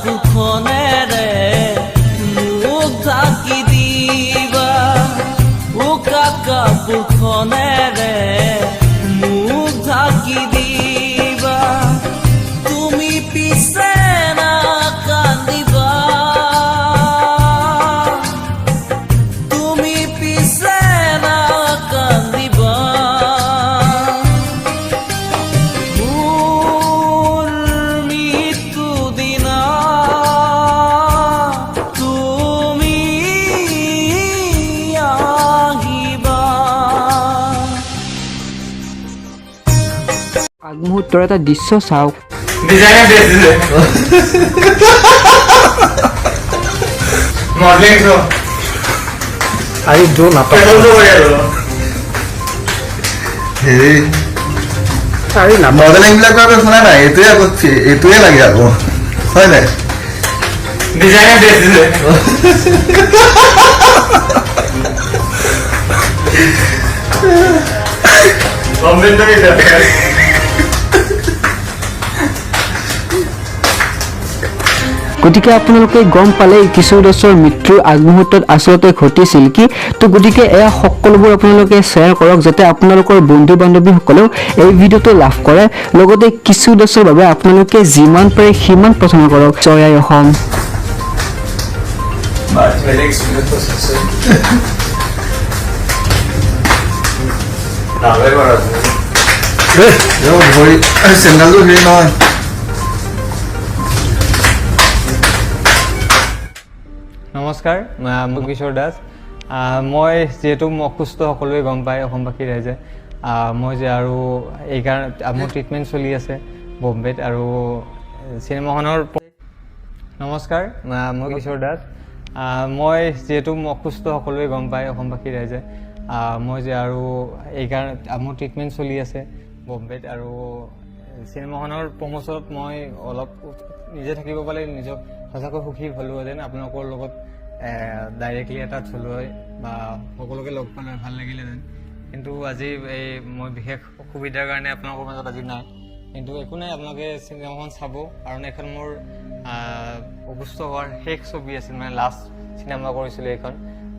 কাপোৰখনেৰে মোক ঢাকি দিবা, উকা কাপোৰখনেৰে মোক ঢাকি দিবা। তুমি পিছে নাকান্দিবা, তুমি পিছে নাকান্দিবা। মোৰ মৃত্যু দিনা তুমি আহিবা। আগমুহূৰ্তৰ এটা দৃশ্য চাওক। ডিজাইনাৰ ড্ৰেছ দিছে, মডেলিং শ্ব'। আৰে जो নাটক ফেশ্বন শ্ব' কৰি আৰু হেৰি আৰে নাটক। মডেলিং বিলাকৰ আকৌ শুনা নাই, এইটোৱে আকৌ এইটোৱে লাগে আকৌ, হয় নাই? ডিজাইনাৰ ড্ৰেছ দিছে। কমপ্লেইন দিছে। গতিকে আপোনালোকে গম পালে কিশোৰ দাসৰ মৃত্যুৰ আগমুহূৰ্তত আচলতে ঘটিছিল কি। তো গতিকে এয়া সকলোবোৰ আপোনালোকে শ্বেয়াৰ কৰক, যাতে আপোনালোকৰ বন্ধু বান্ধৱীসকলেও এই ভিডিঅ'টো লাভ কৰে। লগতে কিশোৰ দাসৰ বাবে আপোনালোকে যিমান পাৰে সিমান প্ৰাৰ্থনা কৰক। জয় আই অসম। বেলেগ এক্সপিৰিয়েঞ্চ আছে। ভৰি চেণ্ডেলটো হেৰি নহয়। নমস্কাৰ, মই কিশোৰ দাস। মই যিহেতু অসুস্থ, সকলোৱে গম পায়, অসমবাসী ৰাইজে। মই যে আৰু এইকাৰণে মোৰ ট্ৰিটমেণ্ট চলি আছে বম্বেত আৰু চিনেমাখনৰ। নমস্কাৰ, মই কিশোৰ দাস। মই যিহেতু অসুস্থ, সকলোৱে গম পায়, অসমবাসী ৰাইজে। মই যে আৰু এইকাৰণে মোৰ ট্ৰিটমেণ্ট চলি আছে বম্বেত আৰু চিনেমাখনৰ প্ৰমোচনত মই অলপ নিজে থাকিব পালে নিজক সঁচাকৈ সুখী হ'লোহেঁতেন। আপোনালোকৰ লগত ডাইৰেক্টলি এটা থলুৱাই বা সকলোকে লগ পালে ভাল লাগিলহেঁতেন, কিন্তু আজি এই মই বিশেষ অসুবিধাৰ কাৰণে আপোনালোকৰ মাজত আজি নাই। কিন্তু একো নাই, আপোনালোকে চিনেমাখন চাব, কাৰণ এইখন মোৰ অসুস্থ হোৱাৰ শেষ ছবি আছিল, মানে লাষ্ট চিনেমা কৰিছিলোঁ এইখন।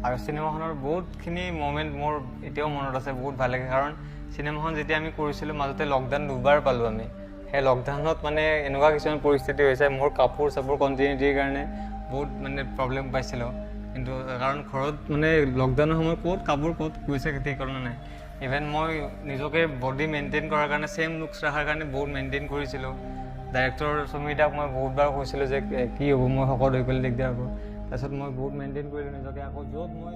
আৰু চিনেমাখনৰ বহুতখিনি মমেণ্ট মোৰ এতিয়াও মনত আছে, বহুত ভাল লাগে। কাৰণ চিনেমাখন যেতিয়া আমি কৰিছিলোঁ, মাজতে লকডাউন দুবাৰ পালোঁ আমি। সেই লকডাউনত মানে এনেকুৱা কিছুমান পৰিস্থিতি হৈছে, মোৰ কাপোৰ চাপোৰ কণ্টিনিউটিৰ কাৰণে বহুত মানে প্ৰব্লেম পাইছিলোঁ। কিন্তু কাৰণ ঘৰত মানে লকডাউনৰ সময়ত ক'ত কাপোৰ ক'ত গৈছে ঠিকনা নাই। ইভেন মই নিজকে বডি মেইনটেইন কৰাৰ কাৰণে, ছেইম লুকছ ৰখাৰ কাৰণে বহুত মেইনটেইন কৰিছিলোঁ। ডাইৰেক্টৰ সমীৰ দাক মই বহুতবাৰ কৈছিলোঁ যে কি হ'ব, মই শকত হৈ গ'লে দিগদাৰ হ'ব। তাৰপিছত মই বহুত মেইনটেইন কৰিলোঁ নিজকে। আকৌ য'ত মই